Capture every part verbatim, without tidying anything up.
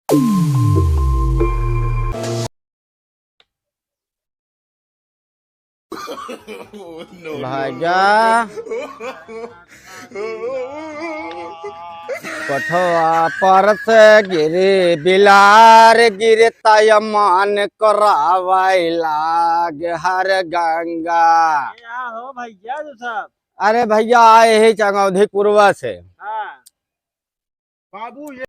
भैया, कोठवा पर से गिरी बिलार, गिरता मन करावै लाग हर गंगा। क्या हो भैया तू सब? अरे भैया, आए ही चंगौधी कुरवा से। हाँ। बाबू, ये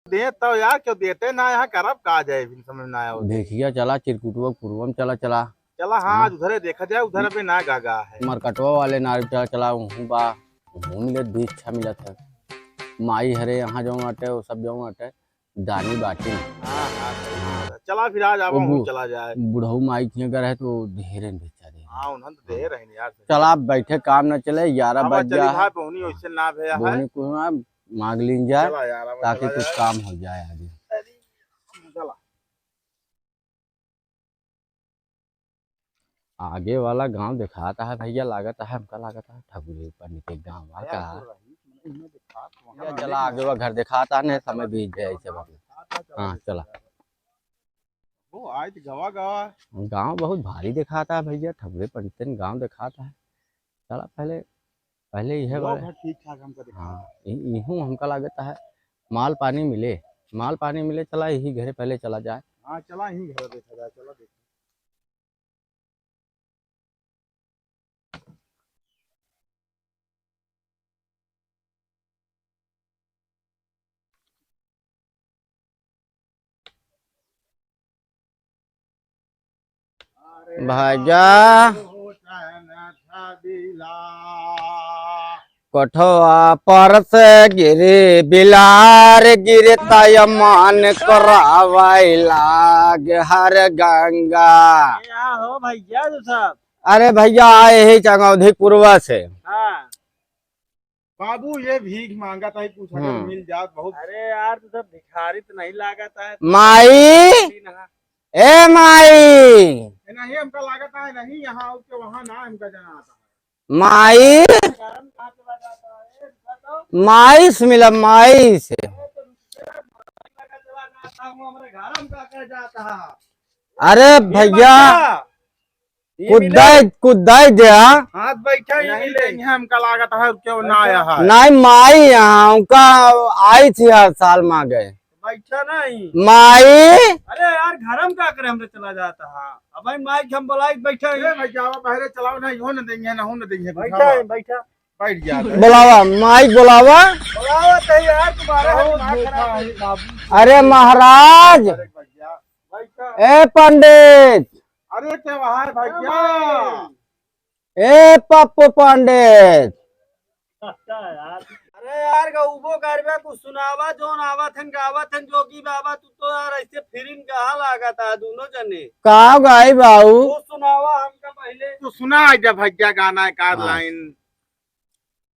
दे तो यार, क्यों देते ना, यहाँ करब का जाए, फिर समझ ना आया। देखिया चला, चिरकुटवा कुरवा में चला, चला। चला, हाँ, हाँ। आज उधरे देखा जाए, उधर अबे ना गा गा है। मरकटवा वाले नारी चला, चला, उहूँ बा, उहूँ मिलत भी अच्छा मिलत है। माई हरे यहाँ जौन अटे, वो सब जौन अटे, दानी बाटी। हाँ, हाँ, सही बात है। चला फिर आज आवा, वो हूँ बु-, चला जाए। बुढ़ऊ माई के अगर है तो ढेरे बेचा दे। हाँ, उन्हन तो ढेर है यार। चला, अब बैठे काम न चले, ग्यारह आवा बज चली गया भाई, है। बोहनी वैसे ना भया है। बोहनी को हम मांग लीन जाए, चला यार, अब ताकि चला कुछ जाए। काम हो जाए आगे। चला। आगे वाला गांव देखाता है भैया, लागत है, हमका लागत है ठगुरे पंडित के गांव है का। भैया, चला आगे वाला घर देखाता है, नहीं समय बीत जाए ऐसे बात। हाँ, चला। वो आए तो गवा गवा। गांव बहुत भारी देखाता है भैया, ठगुरे पंडितन गांव देखाता है। चला पहले, पहले यह लोग वाला है ठीक ठाक हमका दिखा। हाँ, इ-, इहूँ हमका लागत है माल पानी मिले, माल पानी मिले, चला यही घरे पहले चला जाए। हाँ, चला यही घर देखा जाए, चला देखा। भैया। कोठवा पर से गिरी बिलार, गिरता मन करावै लाग हर गंगा। क्या हो भैया तू सब? अरे भैया, आए ही चंगौधी कुरवा से। हाँ। बाबू, ये भीख मांगत है, कुछ अगर हम्म। मिल जात बहुत। अरे यार, तू सब भिखारी तो नहीं लागत है, तू माई, सब ए माई। ए, नहीं, हमका लागत है, नहीं, यहाँ आउ के वहाँ ना, हमका जाना आता है। माई, माई से मिला, माई से। अरे भैया, कुदाई, कुदाई दे, हाँ। हाथ बैठा ही नहीं मिले। नहीं, हमका लागत है, क्यों ना आया है? नहीं, माई यहाँ, उनका आई थी हर साल मांगे। बैठा नहीं। माई। अरे यार, घर में का करे, हमरे चला जाता है। अब भाई माई के हम बुलाई, बैठा ही। ए भैया, बाहरे चलाओ ना, इहो न देंगे, ना हो न देंगे, बैठा है, बैठा। बैठ जा। बुलावा, माई बुलावा। बुलावा तो यार, तुम्हारा है, बहुत दिमाग धोखा खराब है। है बाबू। अरे महाराज। अरे भैया, बैठा। ए पंडित। अरे क्या है भैया? ए पप्पू पंडित। अरे यार, गउबो करबे, कुछ सुनावा, जौन आवत हन, गावत हन, जोगी बाबा, तू तो यार ऐसे फिरिन कहाँ लागत है, दोनों जने। का गाई बाऊ? तू सुनावा हमका पहले। तू सुना जा भैया गाना एक आध हाँ। लाइन।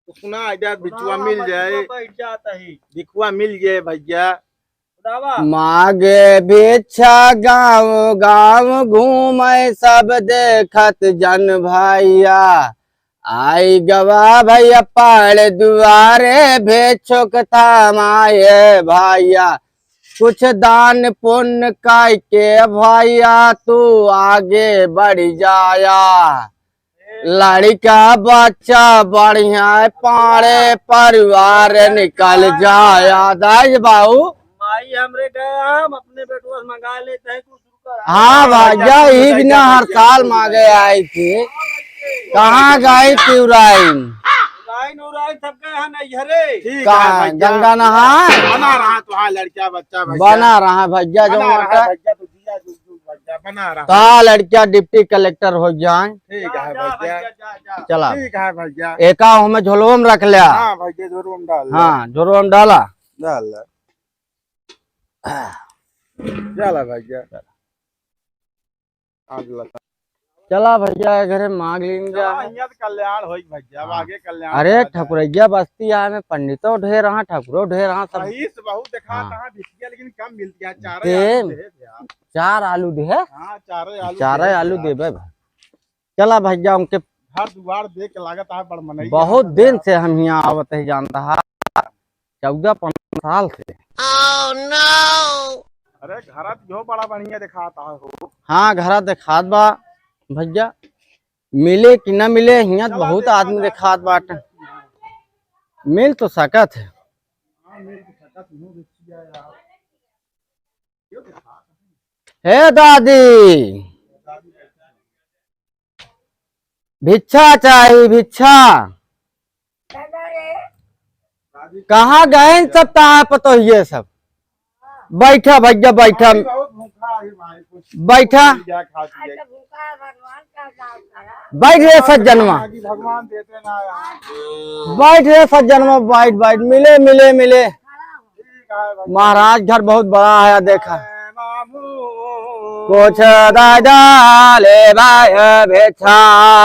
तो सुना, आइडिया बिचुआ मिल जाए। बैठ जाता ही। बिचुआ मिल जाए भैया। सुनावा। मागे भिक्षा गाँव गाँव घूमे सब देखत जन भैया। आई गवा भैया पाड़ दुआरे भिक्षुक थमाए भैया। कुछ दान पुण्य करके भैया तू आगे बढ़ जाया। लड़का बच्चा बढ़िया है, पाड़े परिवार निकल जाया। दाई बाऊ। माई हमरे गए, हम अपने बेटवा से मंगा लेते हैं, कुछ रुका। हाँ भैया, ई बिना हर साल मांगे आई थी। कहाँ गई तिउराइन? उराइन, उराइन सब गए हैं नैहरे। ठीक है कहाँ? भैया। गंगा नहाए? बना रहा तो हाँ, लड़का बच्चा भैया। बना रहा भैया, जो बना रहा बता। भैया, तो जिया जुग जुग भैया, बना रहा। का लड़का डिप्टी कलेक्टर हो जाए। ठीक है जा, जा, भैया। भैया, जा, जा। चला। ठीक है भैया। एका हमें झोलवा में रख लिया। हाँ भैया, झोलवा में डाल ले। हाँ, झोलवा में डाला। डाल ले। चला भैया। आज लता। चला भैया, घरे मांग लीन जा। चला, हियां तो कल्याण होई भैया, अब हाँ। आगे कल्याण अरे, करा जाए। ठकुरैया बस्ती आए में पंडितो ढेर रहा, ठकुरो ढेर रहा, सब। रईस बहुत देखा हाँ। कहाँ बिटिया, लेकिन कम मिलती है, चार दे, आलू दे भैया। चार आलू दे है? हाँ, चार आलू चार दे आलू भैया। देबे भाई। चला भैया, उनके घर दुआर देख के लागत है बड़ मनई बहुत रहता दिन है। से हम यहाँ आवत है, जानता है, चौदह पन्द्रह साल से। अरे, घरा तो इहो बड़ा बढ़िया देखात है हो। हाँ, घरा देखात बा भैया। मिले कि ना मिले, हियाँ तो चला बहुत देखा आदमी जाए। देखात बाटे। मिल तो सकत है। हाँ, मिल तो सकत, इहो देखिया यार। हे दादी, भिक्षा चाही, भिक्षा। कहाँ गए इन सब ताहा पतोहिए सब? बैठा भैया, बैठा। भाई, बहुत भूखा है भाई, कुछ बैठा। खा लिया, खा लिया। बैठ रे सज्जनवा। आगे भगवान देते ना यार। बैठ रे सज्जनवा, बैठ, बैठ। मिले, मिले, मिले। ठीक है भाई। महाराज घर बहुत बड़ा है, देखा। कुछ दे डाले भाई भिक्षा,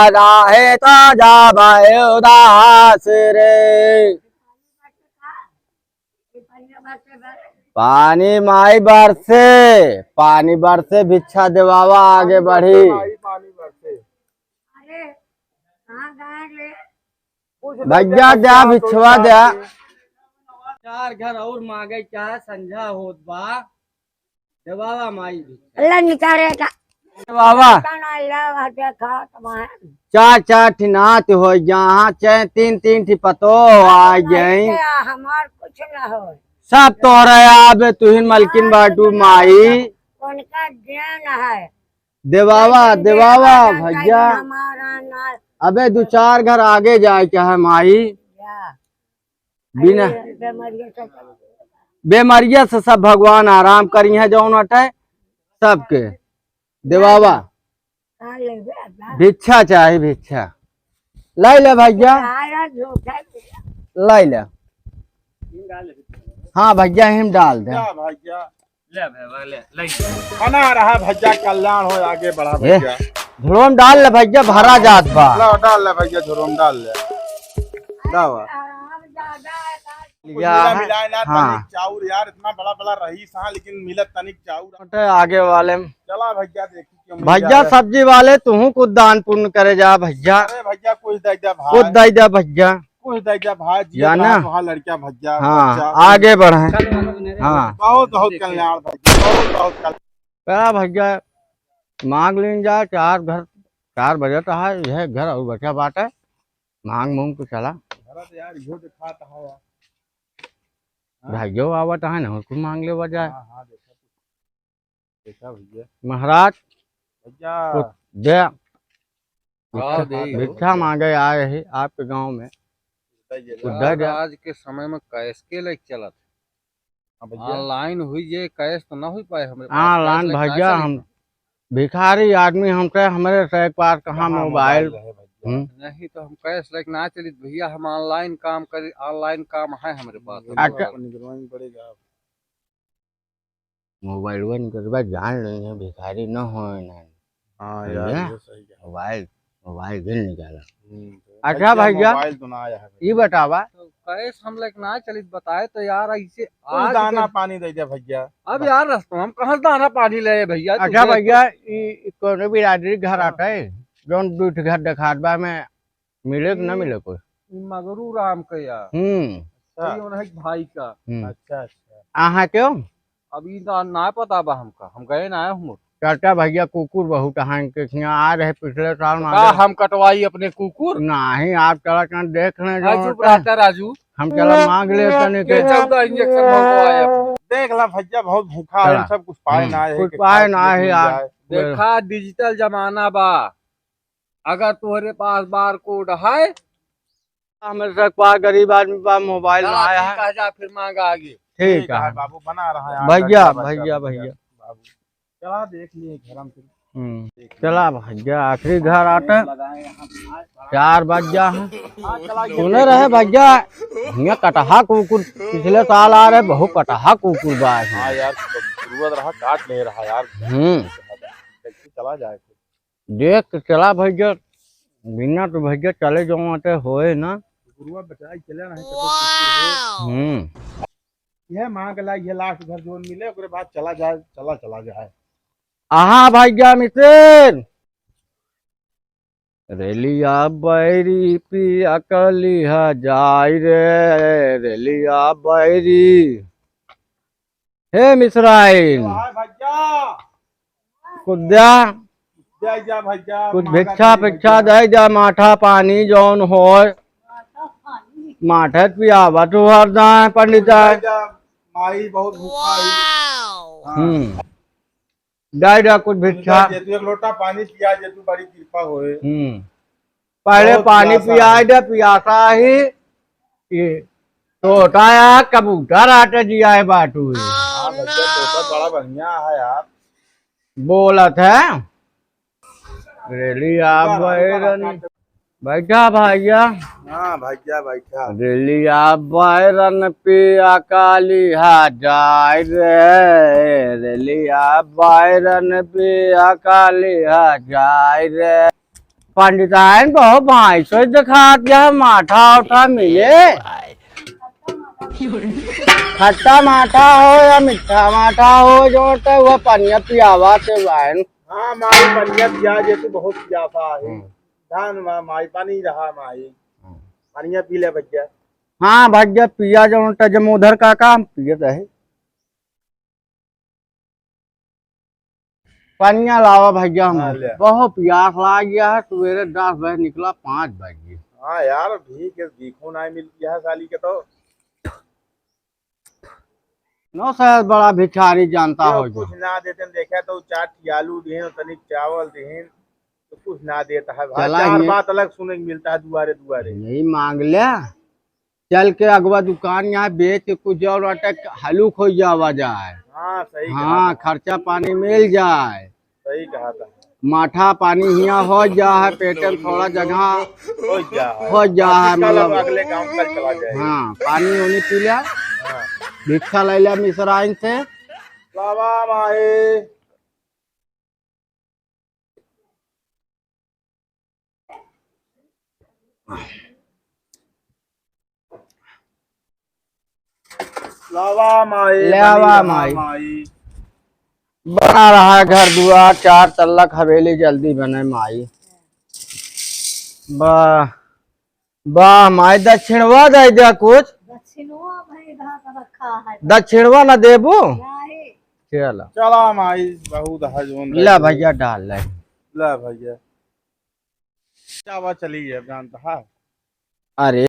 नाहीं तो जाबे उदास रे। पानी माई बरसे, पानी बरसे, भिक्षा देवावा आगे बढ़ी। भैया द्या, भिक्षवा द्या। चार घर और मांगे, चाहे संझा होत बा। देवावा माई भी। अल्लाह निकाले का। देवावा। तना अल्लाह देखा तुम्हारे। चार चार ठी नात हो, यहाँ चाहे तीन तीन ठी पतो आ जाए। हमार कुछ ना हो। सब तोहरा आबे, तुहिन मलकिन बाटू माई। उनका ज्ञान है। देवावा, देवावा भैया। हमारा ना। अबे दो चार घर आगे जाए के है माई। या। बिना अरे, बेमरिया से सब बेमरिया से सब भगवान आराम करी है जौन अटे सबके। देवावा। का लेबे अल्लाह? भिक्षा चाही, भिक्षा। लाई ले भैया। सारा झूठा है। लाई ले। हाँ भैया, हिम डाल दे। क्या भैया? ले भैया, ले, ले। बना रहा भैया, कल्याण हो, आगे बढ़ा ए, भैया। झोड़ो में डाल ले भैया, भरा जात बा। लो, डाल ले भैया, झोड़ो में डाल ले। लावा। कुछ या मिला है। मिलाए ना, हाँ। तनिक चाउर यार, इतना बड़ा बड़ा रईस हाँ, लेकिन मिलत तनिक चाउर। बटे आगे वाले में। चला भैया, देखी क्यों मिल भैया जाए। सब्जी वाले, तुहू कुछ दान पुण्य करे जा भैया। अरे भैया, कुछ दे दे भाई। कुछ दे दे भैया। कुछ दे दे भाई, जिया जाना। भाई, वहाँ लड़का भैया, हाँ, बच्चा। आगे बढ़े। हाँ। बहुत बहुत कल्याण भैया, बहुत बहुत कल्याण। का भैया, मांग लीन जा, चार घर, चार बजत है, यह घर और बचा बाटे, मांग मूंग के चला। घर तो यार, इहो दिखाता है यार। हाँ? भाइयों आवत है ना, कुछ मांग ले बजाय। हाँ, हाँ, देखा, देखा भैया। महाराज, भैया। कुछ दे। हाँ, भिक्षा, दे। भिक्षा मांगे आए ही आपके गांव में। कुछ दे दे। आज के समय में कैश के लेके चलत है। हाँ भैया। Online हुई जे, cash तो ना हुई पाए हमरे पास। Online cash लेके ना भैया, चली। हम भिखारी आदमी, हमसे, हमरे से एक बार कहाँ कहाँ मोबाइल? मोबाइल रहे भैया? हम्म। नहीं तो हम cash लेके ना चलित भैया, हम online काम करी, online काम है हमरे पास। अच्छा। निकलवानी पड़ेगा। मोबाइल वन करबा जान लेंगे, भिखारी न होए ना। हाँ यार, भैया, ये सही है। मोबाइल, मोबाइल भी निकाला। हम्म, अच्छा भैया, भैया, मोबाइल तो ना आया है भैया। ये बतावा। तो cash हम लेके ना चलित बताए तो यार, ऐसे कुछ आज दाना के पानी दे दे भैया। अब यार रस्तों हम कहाँ से दाना पानी ले भैया, अच्छा तुझे भैया, तो ई, ई कौनो बिरादरी घर हाँ। आता है, जौन दूठ घर देखात बा में मिले कि ना हम्म। मिले कोई? ई मगरू राम के यार। हम्म। अच्छा। ई उन्हें भाई का। हम्म। अच्छा, अच्छा। आहा क्यों? अब ई ना, ना पता बा हमका, हम गए ना आए हम। चाचा भैया कुकुर बहुत हैं के हियाँ आ रहे पिछले साल तो मांगे। का हम कटवाई अपने कुकुर? नहीं, आप चला कहाँ देख लें हाँ, जो चुप होता है। रहता राजू। हम चला मांग ले तने के के। चौदह injection भौंकवाए अपने। देख ला भैया, बहुत भूखा है, चला। सब कुछ पाए हम्म, ना है कुछ कि पाए खाए ना पिए है मिल यार। जाए। देखा, digital जमाना बा, अगर तोहरे पास barcode है, हमरे से पा गरीब आदमी पा मोबाइल ना चला, आया ठीक है। है, जा फिर मांगा आगे। ठीक ठीक है है। बाबू, बना रहा है भैया, आगे, भैया, भैया। भैया। बाबू, चला देख लिए घर हम फिर। हम्म। देख लिए। चला भैया, आखिरी घर आटे। लगाए यहाँ पे। चार बज जा है। हाँ, चला गया। सुने रहे भैया, हियाँ कटहा कुकुर पिछले साल आ रहे, बहुत कटहा कुकुर बा है। हाँ यार, जरूरत रहा, काट नहीं रहा यार। हम्म। देखी चला जाए। देख के चला भैया, बिना तो भैया चले जाओ आटे होए ना। गुरुआ बचाई चले ना है, तो कुछ हो। हम्म। यह मांग ला, यह last घर जोन मिले, ओकरे बाद चला जाए, चला, चला जाए। आहा भैया मिसिर। रेलिया बैरी पिया कलिहा जाई रे, रेलिया बैरी। हे मिसराइन, हाँ भैया। कुछ द्या। दे जा भैया, कुछ मांगा भिक्षा नहीं पिक्षा भैया। दे जा, माठा पानी जौन होय। माठा पियावा तू हर दाए पंडित दे आए। जा, माई बहुत भूखा है। हाँ। हम्म। दे जा कुछ भिक्षा। दे तू एक लोटा पानी पिया दे तू, बड़ी कृपा होए। हम्म। पहले बहुत पानी पियासा पियाए है। दे, पियासा ही। ये तोता या कबूतर आटे जिया है बाटू है। हाँ भैया, तोता बड़ा बढ़िया है यार। बोलत है। रेलिया रुका, रुका, बैरन। रुका। बैठा भैया। हाँ भैया, बैठा। रेलिया बैरन पिया काली हा जाए रे, रेलिया बैरन पिया काली हा जाए रे। पंडिताइन बहुत भाई सोच दिखात यह माठा उठा मिले। खट्टा माठा हो या मीठा माठा हो, जो तो वह पनिया पियावा ते वाइन। हाँ माई, पनिया पिया जे तू बहुत पियासा है। हम्म। धान मा-, माई पानी रहा माई। हम्म। पनिया पी ले भैया। हाँ भैया, पिया जो तो जमोधर काका हम पियत है। पनिया लावा भैया, हम हाँ, ले। बहुत प्यास लाग गया है। सवेरे दस बजे निकला, पाँच बज गए। हाँ यार, ठीक है, देखो ना मिल गया है साली के तो। नो शायद बड़ा भिखारी जानता क्यों हो कुछ जो। ना देते हैं, देखा तो चार ठी आलू दिहिन, तनिक चावल दिहिन, तो कुछ ना देता है भाई। चला चार ये बात अलग सुने के मिलता है दुआरे दुआरे। यही मांग ले। चल के अगवा दुकान यहाँ बेच के कुछ और अटक हलुक हो जावा जाए। हाँ, सही कहा हाँ, था। खर्चा पानी मिल जाए। सही कहा था। माठा पानी हियाँ हो जा है, पेटे में थोड़ा जगह हो जा है। हो जा है, इसका मतलब अगले गाँव कल चला जाए। हाँ, पानी उनी पी ले। हाँ। भिक्षा ले ले मिसराइन से। लावा माए। लावा माई, ले आवा बनी रहा माई। माई। बना रहा है घर दुआर, चार तल्लक हवेली जल्दी बने माई। वाह, वाह माई, दक्षिणवा दे दिया कुछ। दक्षिणवा भाई इधर रखा है। दक्षिणवा ना देबू? नहीं। चला। चला माई, बहुत है जोन ले रही। भैया डाल ले। ले भैया। चावा चली है, जानता है। अरे।